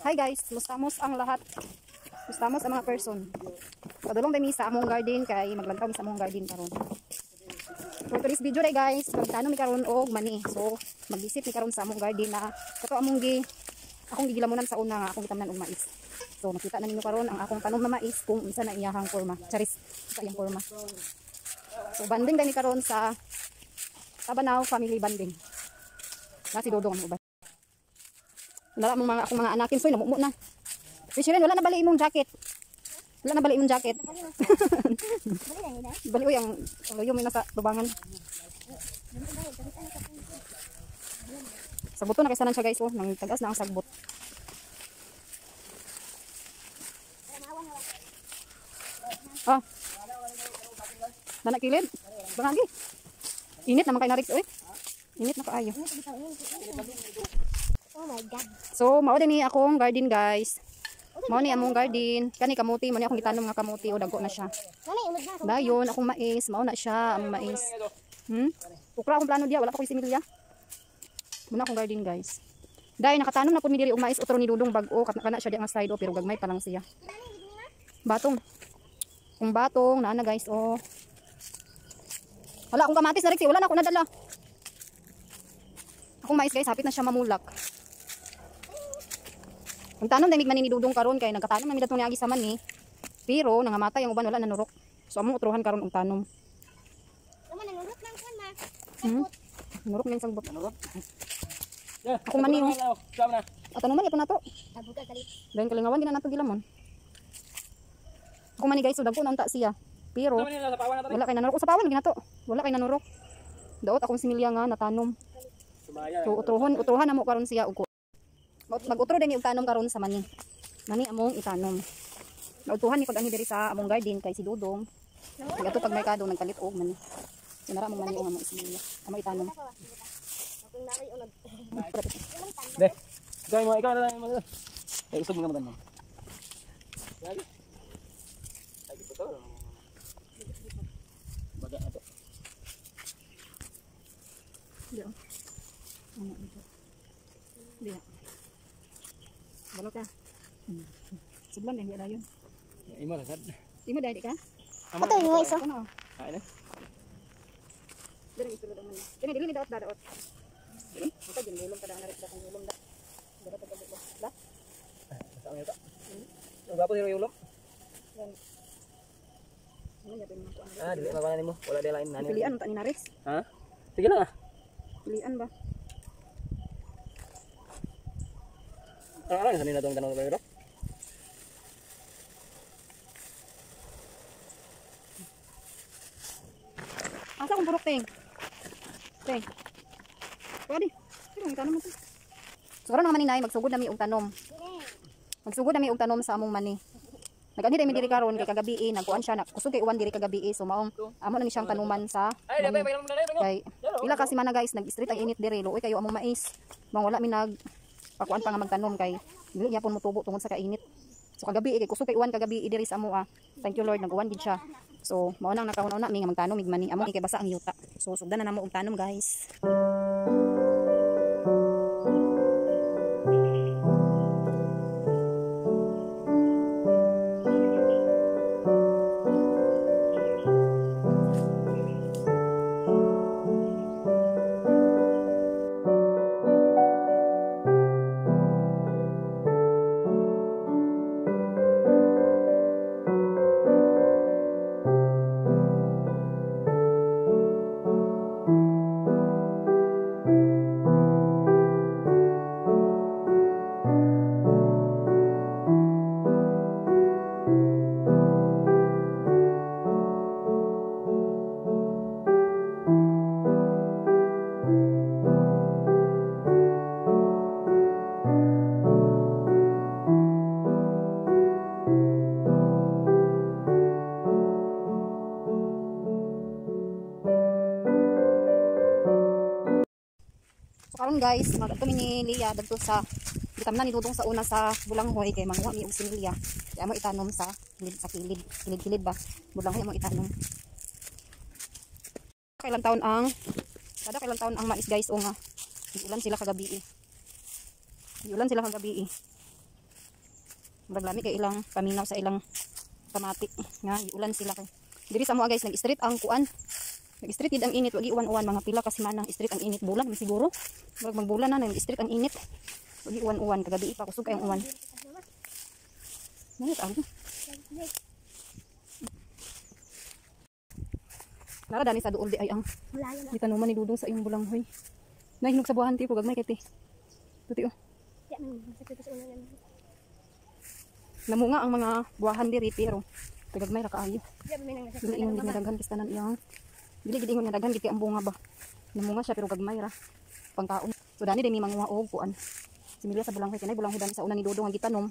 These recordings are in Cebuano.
Hi guys, mustamos ang lahat. Mustamos ang mga person. Padulong dami sa among garden kay maglantaw mi sa among garden karon. For today's video day guys, magtanom mi karon og mani. So, magbisit mi karon sa among garden na kato among gi akong gigilamunan sa una nga akong gitamnan og mais. So, makita na ninyo karon ang akong tanom na mais kung unsa na iyahang forma. Charis, sa iyang forma. So, banding dami karon sa Tabanaw Family Banding. Na si Dodong ang uban. Wala mong mga akong mga anakin soy namumo na. Fisherin, wala na bali imong jacket. Wala na bali imong jacket. Bali oy ang layo may nasa tubangan. Sabuto na kay sanan siya guys oh, nang tagas na ang sagbot. Ah. Dana kilid. Bangagi. Init naman kay na Rex oy. Init na kaayo. Oh my God. So, mao din ni akong garden guys. Mao ni among garden. Kani kamuti, mao ni akong gitanom nga kamuti o dagko na siya. Dayon akong mais, mao na siya ang mais. Ukra akong plano diya, wala pa koy similya. Muna akong garden guys. Dai nakatanom na pud mi diri og mais utro ni Dudong bag-o kana siya di nga side o pero gagmay pa lang siya. Batong. Kung batong naa na guys oh. Wala akong kamatis na Rex, wala na ako nadala. Akong mais guys, hapit na siya mamulak. Ang tanom dahil mani ni Dudong karon kay nagkatanom na mi datong niagi sa mani. Pero nangamatay ang uban, wala nanurok. So among utruhan karon og tanom. Tama nanurok nang kuan ma. Nanurok nang sagbot. Nanurok. Ako mani oh. At ano man ito na to? Dahil kalingawan din na nato gilamon. Ako mani guys, so dagko na unta siya. Pero wala kay nanurok sa pawan ginato. Wala kay nanurok. Daot akong similya nga natanom. So utruhan na mo karon siya og mag-utro din yung tanom karon sa mani. Mani among itanom. Nautuhan ni pag-anhi diri sa among garden kay si Dudong. Pag ato pag merkado nagpalit og mani. So nara among mani og among isimilya. Among itanom. De. Ikaw mo, ikaw na lang mo. Eh usog mo man. Ay ito. Baga ato. Diyo. Ano ito? Diyo. Balot ka. Sudlan din dayon. Imo ra sad. Imo dai di ka? Ato yung isa. Ay na. Dili isulod ang mani. Kini dili ni daot daot. Ito din gulong kada na rin akong gulong da. Dara ta pag da. Sa amin ito. Ang gapo siro yung ulom. Yan. Ano yapin mo kuan? Ah, dili mawala nimo. Wala di lain nani. Pilian unta ni Narex. Ha? Sige lang ah. Pilian ba? Ano sa nila itong tanong pero? Asa akong purok, Teng? Teng. Pwede. Pero ang tanom mo to. So karon nga maninay, magsugod na mi og tanom. Magsugod na mi og tanom sa among mani. Nag-anhi dai mi diri karon kay kagabi eh, nagkuan siya, kusog kay uwan diri kagabi eh, so maong amo na ni siyang tanuman sa mani. Kay pila ka semana guys, nag-street ang init diri, luoy kayo among mais. Mong wala mi nag pakuan pa nga magtanom kay dili gyapon motubo tungod sa kainit. So kagabi kay kusog kay uwan kagabi diri sa amoa. Thank you Lord, nag-uwan gid siya. So mao nang nakahuna-una mi nga magtanom mig mani amo kay basa ang yuta. So sugdan na namo og tanom guys. So karon guys, magadto mi ni Lia dadto sa gitamnan ni Dudong sa una sa Bulanghoy kay manguha mi og similya. Kay amo itanom sa kilid, sa kilid, kilid-kilid ba. Bulanghoy amo itanom. Kailan taon ang kada kailan taon ang mais guys o nga. Ulan sila kagabi eh. Ulan sila kagabi eh. Murag lami kay ilang paminaw sa ilang kamati nga giulan sila kay. Diri sa moa guys, nag-street ang kuan. Nag-street gid ang init, wagi uwan-uwan mga pila ka semana street ang init, bulan man siguro. Murag magbulan na nag-street ang init. Wagi uwan-uwan kagabi pa kusog kayong uwan. Nangit ang. Nara dani sa duol di ay ang gitanuman ni Dudong sa iyong bulanghoy. Nahinog sa buhahan ti ko gagmay kay ti. Tuti oh. Namunga ang mga buwahan diri pero gagmay ra kaayo. Dili ingon gid nga daghan kistanan iyang. Dili gid ingon nga daghan gid kay ang bunga ba. Namunga siya pero gagmay ra pangkaon. So dani day mi manguha og kuan. Similya sa bulanghoy kanay bulanghoy dani sa una ni Dudong ang gitanom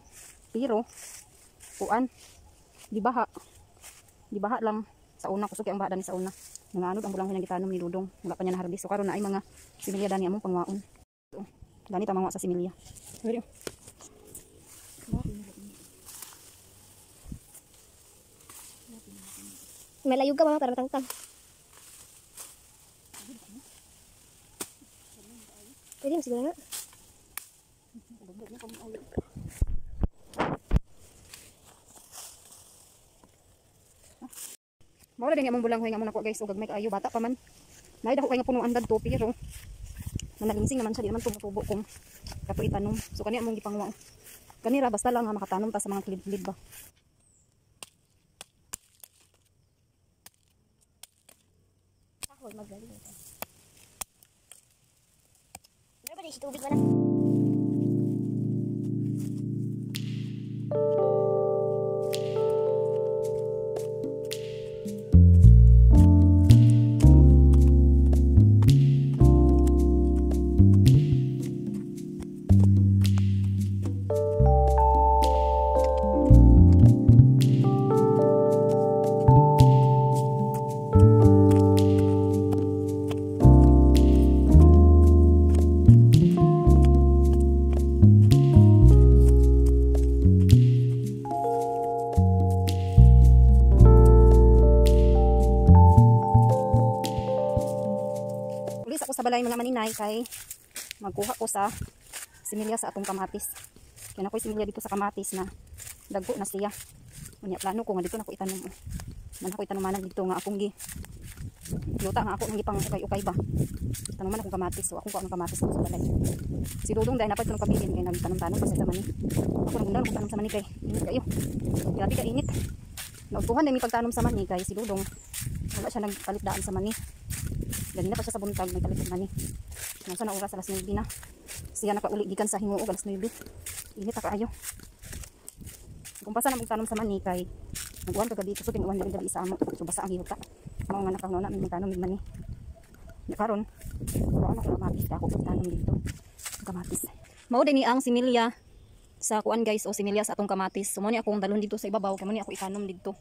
pero kuan gibaha. Gibaha lang sa una, kusog kay ang baha dani sa una. Nanganod ang bulanghoy nga gitanom ni Dudong. Wala pa niya na-harvest. So karon na ay mga similya dani among pangwaon. So, dani ta manguha sa similya. Pero Malayo ka mama para matangtang. Pwede mo siguro nga. Mao ra din among bulanghoy nga among nakuha guys, og gagmay kaayo, bata pa man. Naay dako kay nga punuan dadto pero nanalingsing naman siya, di naman tumutubo kung kato itanom. So kani among gipanguha. Kanira basta lang nga makatanom ta sa mga kilid-kilid ba. Ako magaling ito. Meron ba din si tubig wala? Ulis ako sa balay mga maninay kay magkuha ko sa similya sa atong kamatis. Kaya nakoy similya dito sa kamatis na dagko na siya. Unya plano ko nga dito nako itanom. Man ako itanumanan dito nga akong gi yuta nga ako nang gipang ukay-ukay ba. Tanuman akong kamatis, so akong kuha ng kamatis sa balay. Si Dudong dahil napad ko ng pabilin kay nagtanom-tanom pa siya sa mani. Ako nagundang akong tanom sa mani kay init kayo. Grabe ka init. Naugtuhan na may pagtanom sa mani kay si Dudong wala siya nagpalitdaan sa mani. Ganina pa siya sa buntag nagpalit og mani. Nasa na oras, alas 9 na. Siya nakauli gikan sa Hinguog alas 9. Init ta kaayo. Kung basa na magtanom sa mani kay nag-uwan kagabi, kusog ang uwan diri gabi sa amo. So basa ang yuta. Mao nga nakahuna mi magtanom mig mani. Nya karon, kuha na ko kamatis ka ako pagtanom dito. Kamatis. Mao din ni ang similya sa kuan guys, o similya sa atong kamatis. So mo ni akong dalhon dito sa ibabaw, kay mo ni ako itanom dito.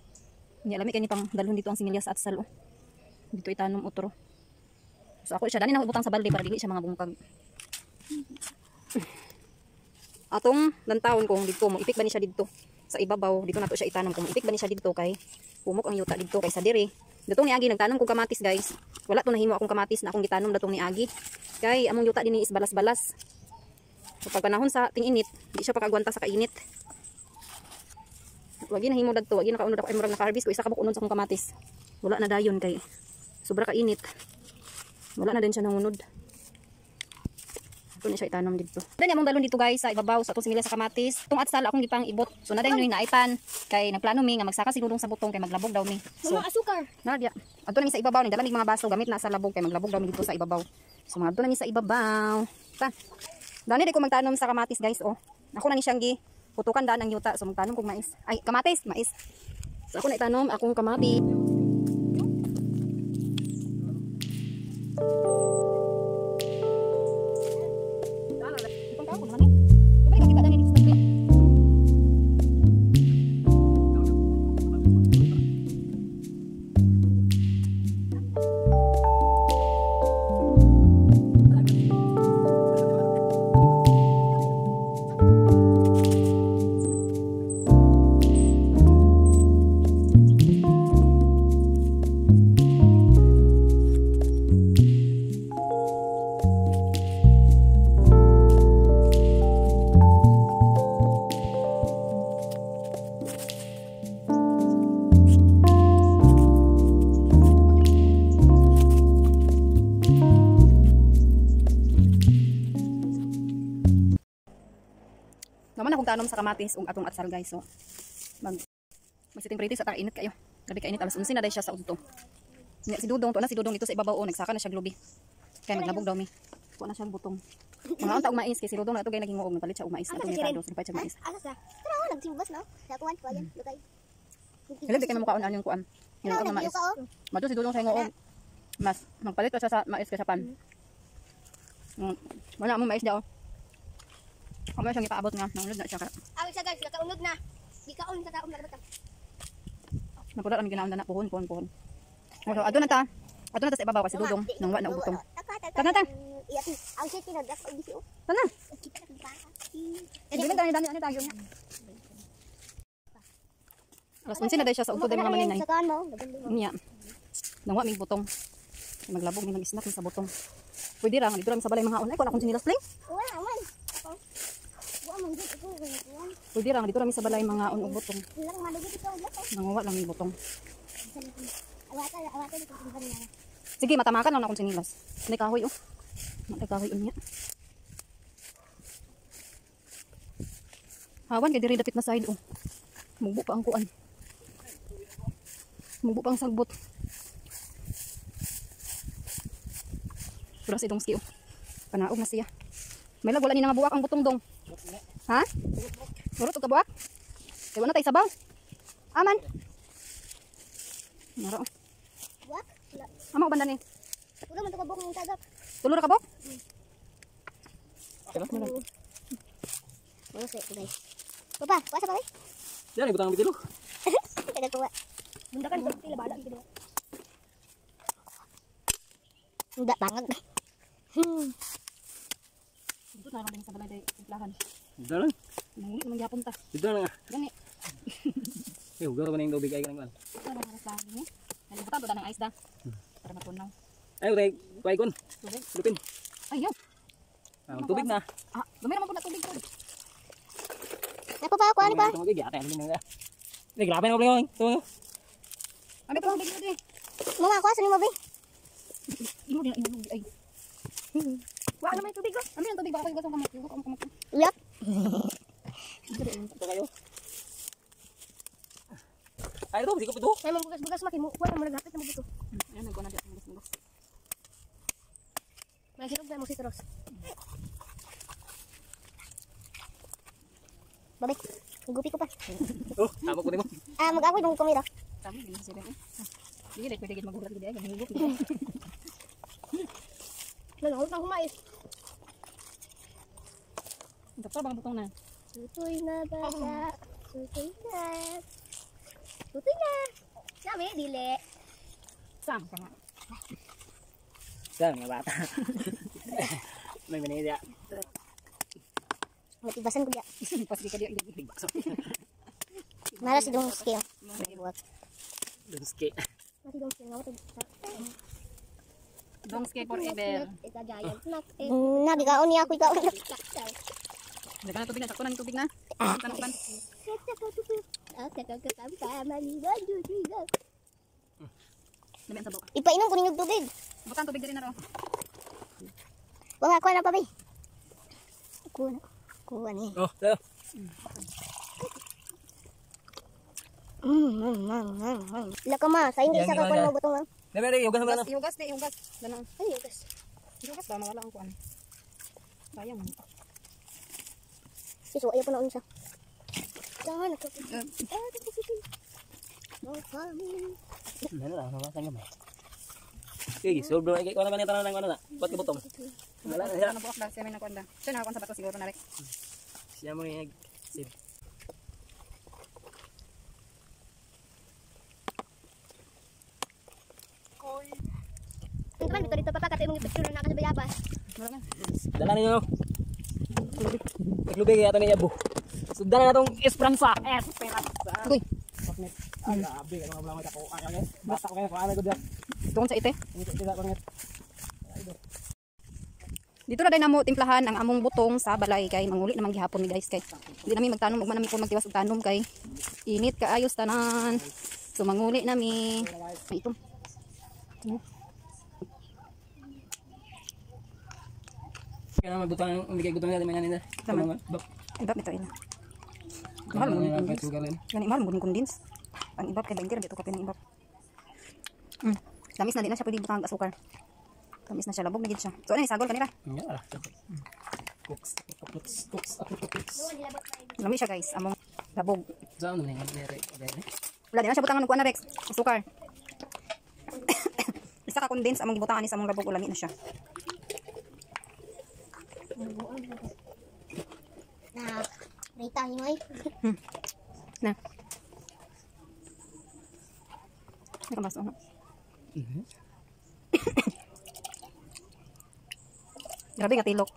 Nya lami kani pang dalhon dito ang similya sa atsal. Dito itanom otro. So ako siya dani na ibutang sa balde para dili siya mga bungkag. Atong lantawon kung dito mo ipik ba ni siya didto sa ibabaw, dito nato siya itanom. Kung ipik ba ni siya didto kay pumok ang yuta didto kay sa diri. Datong niagi nagtanom kog kamatis guys. Wala to nahimo akong kamatis na akong gitanom datong niagi. Kay among yuta dinhi is balas-balas. So pag panahon sa ting-init, di siya pakaagwanta sa kainit. Wagi nahimo dadto, wagi nakaunod ako ay murag naka-harvest ko isa ka unod sa akong kamatis. Wala na dayon kay sobra kainit. Wala na din siya nangunod. Ito na siya itanom dito. Dani among dalon dito guys sa ibabaw sa atong similya sa kamatis. Tung atsal akong gipang ibot. So na dayon naipan kay nagplano mi nga magsaka si Dudong sa butong kay maglabog daw mi. So Mga asukar. na dia. Adto na mi sa ibabaw ni dala mig mga baso gamit na sa labog kay maglabog daw mi dito sa ibabaw. So mga adto na mi sa ibabaw. Ta. Dani di ko magtanom sa kamatis guys oh. Ako na ni siyang gi putukan daan ang yuta so magtanom kog mais. Ay kamatis, mais. So ako na itanom akong kamatis. Naman akong tanom sa kamatis ug atong atsal, guys. So mag sitting pretty sa init kayo. Grabe kainit, alas 11 na dahil siya sa udto. Nya si Dudong, to na si Dudong dito sa ibabaw oh, nagsaka na siya glubi. Kaya maglabog daw mi. Kuha na siyang butong. Mga unta og mais kay si Dudong na ato gay naging nagpalit siya og mais. Asa Atong si Siren? nitado, nagpalit siya og mais. Asa sa? Tara, oh, nagsimbas no. Sa kuan, kuan, lukay. Hello, di kayo mamukaon ano yung kuan. Yung Tara, og mais. nagbiyo ka oh. Mato si Dudong sa hingoog. Mas magpalit pa siya sa mais kaysa pan. Wala mo mais daw. Kamo siyang ipaabot nga, nangulod na siya ka. Awit siya guys, nakaunod na. Gikaon sa taong nakabata. Napula kami ginaon na puhon, puhon, puhon. Oh, so, adto na ta. Adto na ta sa ibabaw kasi Dudong nang wa na og butong. Tara, tara. Iya, ang shit tinod ako gisi oh. Tara. Kita pa. Dili tayo dani ano tayo niya. Alas 11 na dahil siya sa ugtod ay mga maninay. Sa kaan mo. Niya. Nangwa mig butong. Maglabog ni mag-snack ni sa butong. Pwede ra dito ra mi sa balay mga unay ko na akong sinilas ling. Wala man. Wa man gid iko kuan. Pwede ra dito ra mi sa balay mga un og butong. Lang malugid ikaw lang. Nanguwa lang mig butong. Awata awata dito kung niya. Sige, matamakan lang na akong sinilas. May kahoy oh. May kahoy unya. Hawan kay diri dapit na side oh. Mugbo pa ang kuan. Mugbo pa ang sagbot. Pura si Dongski oh. Panaog na siya. May lag wala ni nga buwak ang butong dong. Ha? Murot og kabuak? Kay wala tay sabaw. Aman. Naro. Wa. Ama uban ni. Wala man to kabok ng tagak. Tulo ra ka bok? Wala sa guys. Papa, wasa pa kay? Diyan, ibutang ang bitilo. Tagal kuha. Bundakan ko pila bala gid. Hindi, bangag. Dito na lang din sa balay day timplahan. Dito lang. Nanguli naman gyapon ta. Dito lang. Gani. Eh, hugaw ra ba na yung tubig ay kanang kuan. Ano ba sa ni? Nalibutan ba ng ice da? Para matunaw. Ay, utay, kuay kon. Tubig. Lupin. Ay, yo. Ah, tubig na. Ah, dumi naman po na tubig ko. Napo pa, kuha pa. Tubig, ate, ano na. Eh, grabe na problema. Ito. Ano pa tubig dito eh? Mama, kuha sa nimo be. Imo din imo ay. Wa na may tubig ko. Ano yung tubig ba ako yung kamot, yung kamot. Uyap. Ito kayo. Ay, ito, sikop ito. May bugas-bugas maki mo. Kuha mo naghapit na mo dito. Ayan, nagkuha na diyan bugas. May sinog na mo si Toros. Babay. Gupi ko pa. Oh, tama ko mo. Ah, mag-akoy mong kamera. Tama din sila eh. Sige, dahil pwede gid magulat gid ay gid. Nangawit na humais. Dapat bang butong na. Sutoy na bata. Sutoy na. Sutoy na. Sabi, dili. Sam ka nga. Saan, mga bata. May manida. Matibasan ko diya. Pasige ka diya. Tigbaso. Mara si Dong Skill. Buwak. Dunski. Masi Dong Skill. Dongske forever. Na, gikaon niya ako ikaon. Daga na tubig na, sakto na yung tubig na. Tanong pan. Dami ang sabaw. Ipainom ko ninyong tubig. Butan tubig diri na ro. Wala, kuha na pa, bay. Kuha na. Kuha niya. Oh, so. Laka ma, sa hindi Yan, sa yan, kakuan yan. mo butong. Dami, dami, hugas na Hugas, ihugas di, ihugas. Ganun. Ay, hugas. Ihugas ba mawala ang kuan. Sayang. Siso, ayaw pa na unsa. Saan ako? Ano lang, hugasan gamay. Sige, so bro, ikaw naman yung tanong ng ano na. Ba't ka butong? Wala na siya. Ano buak ba? Siya may nakuan da. Siya nakakuan sa bato siguro na rek. Siya mo yung save. Ito man, dito dito papa, katay mong ipicture na naka sa bayabas. Wala na. Dala ninyo. Iklubig yata ni Yabo. So dala na tong Esperanza. Esperanza. Uy, Ah, grabe, ano nga lang ako. Ano basta ko kayo, ano ko diyan. doon sa ite. Ito ko Dito na din namo timplahan ang among butong sa balay kay manguli naman gihapon mi guys kay hindi nami magtanom ug man nami kon magtiwas og tanom kay init kaayos tanan. So manguli nami. May itom. Kaya naman butang, hindi kayo gutom natin may nanin. Tama. Tama. Ay, ba ito ina. Mahal mo Ano yung yung sugar rin? Gani mahal mo yung condense. Ang ibap kay 20 ra dito kapin ang ibap. Tamis na, di na siya pwede butang asukar. Tamis na siya, labog na gid siya. So ano ni sagol kanila? Nga lah. Cooks, cooks, cooks, cooks. Lami siya, guys, among labog. Saan naman yung nere? Wala, di na siya butangan og kuan na, Rex. Asukar. Isa ka condense among gibutangan ni sa among labog, lami na siya. Na, rita ni mo. Na. Nakabaso na. Grabe nga tilok.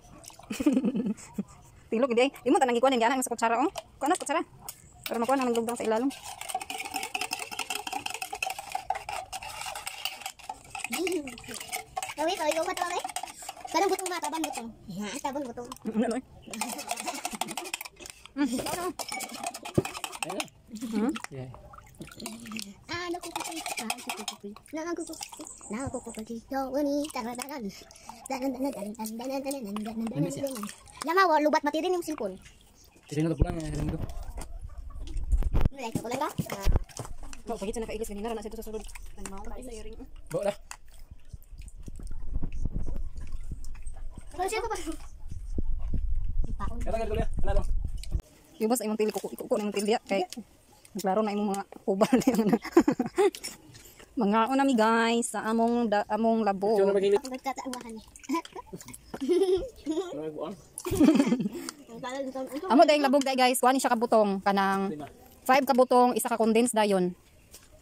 Tilok hindi ay. Imo tanang gikuan hindi ana sa kutsara oh. Kuan na sa kutsara. Para makuha na ng sa ilalom. Gawi, gawi, gawi, gawi. Kanang butong ma, taban butong. Ha, taban butong. Ano eh? Ayun. Yeah. Ah, nakukukuy. Ah, nakukukuy. Nakukukuy. Nakukukuy. Yoni, taradaran. Daran. Lama, wa lubat mati rin yung cellphone. Tiri na pulang ya, ko. Mulai ka lang ka? Oh, pagit sa nakailis ganina ra na sa ito sa sulod. Nagmao ka sa earring. Bawa lah. Ano siya pa? Paon. Kata ko ya. Ano lang? Ibos imong tili kuko kuko na imong tili kay klaro na imong mga ubal na. Mga una mi, guys, sa among da, among labo. Siya na maghilit. Ang nagtataawahan. Ano buang? Amo dayong labog day, guys, kuha ni siya kabutong kanang Lima. 5 kabutong, isa ka condense dayon.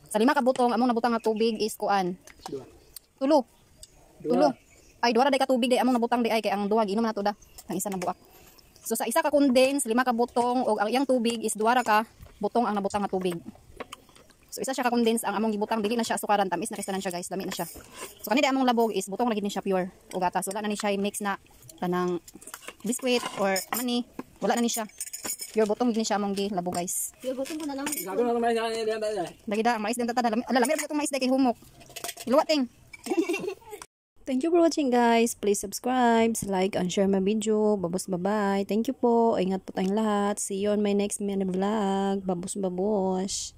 Sa 5 ka butong among nabutang nga tubig is kuan. Dua. Tulo. Dua. Tulo. Ay, duha ra day ka tubig day among nabutang day ay kay ang duha giinom na to da. Ang isa na buak. So sa isa ka condense, 5 ka butong og ang iyang tubig is duha ra ka butong ang nabutang nga tubig. So isa siya ka condense ang among gibutang, dili na siya asukaran, tamis na kaysa siya, guys, lami na siya. So kani day among labog is butong ra gid ni siya, pure og gatas. Wala na ni siya mix na kanang biscuit or mani, wala na ni siya. Pure butong gid ni siya among gi labog, guys. Yung butong ko na lang. Sabi na naman yan. Lagi da ang mais din tata, lami, ala, lami ra itong mais day kay humok. Iluwa ting. Thank you for watching, guys. Please subscribe, like, and share my video. Babos, bye-bye. Thank you po. Ingat po tayong lahat. See you on my next mini vlog. Babos babos.